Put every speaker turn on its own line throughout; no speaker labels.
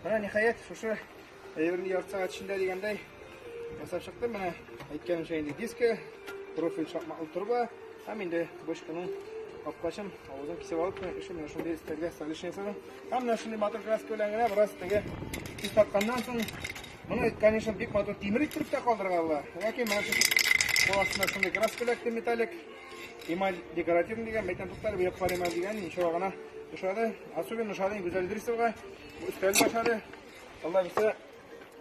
Менә ниһаять шушы әйберне ярты сәгать эчендә дигәндәй ясап чыктым. Менә әйткәнемчә инде диска, профиль шакмаклы торба һәм инде бочканың капкачын авызын кисеп алып, эше менә шундый өстәлгә столешня ясадым. Һәм менә шундый матур краска белән генә бераз теге чистартканнан соң, моны, конечно, бик матур тимер иттереп тә калдырырга була. Ләкин менә шушы кул астына шундый краска эләкте металлик. Эмаль декоративный дигән, мәйтәм туктале, бу яппар эмаль дигән, ничего гына ошады. Особенно ошады Гүзәл Идрисовага. Бу өстәл дә ошады. Алла бирсә,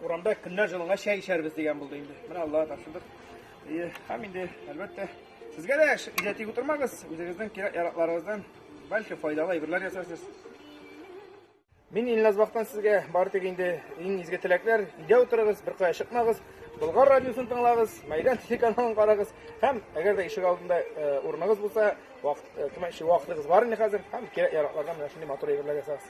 урамда көннәр җылынгач чәй эчәрбез дигән булды инде. Менә Аллага тапшырдык. Ие, һәм инде, әлбәттә, сезгә дә өйдә тик утырмагыз, үзегезнең кирәк-яракларыгыздан бәлки файдалы әйберләр ясарсыз. Мин Илназ Бахтан сезгә бары тик инде иң изге теләкләр. Өйдә утырыгыз, беркая чыкмагыз. Болгар радиосын тыңлагыз, Мәйдан телеканалын карагыз һәм әгәр дә ишек алдында э, урыныгыз булса, вакыт, э, вакытыгыз бар инде хәзер һәм кирәк яраклардан менә шундый матур әйберләр ясагыз.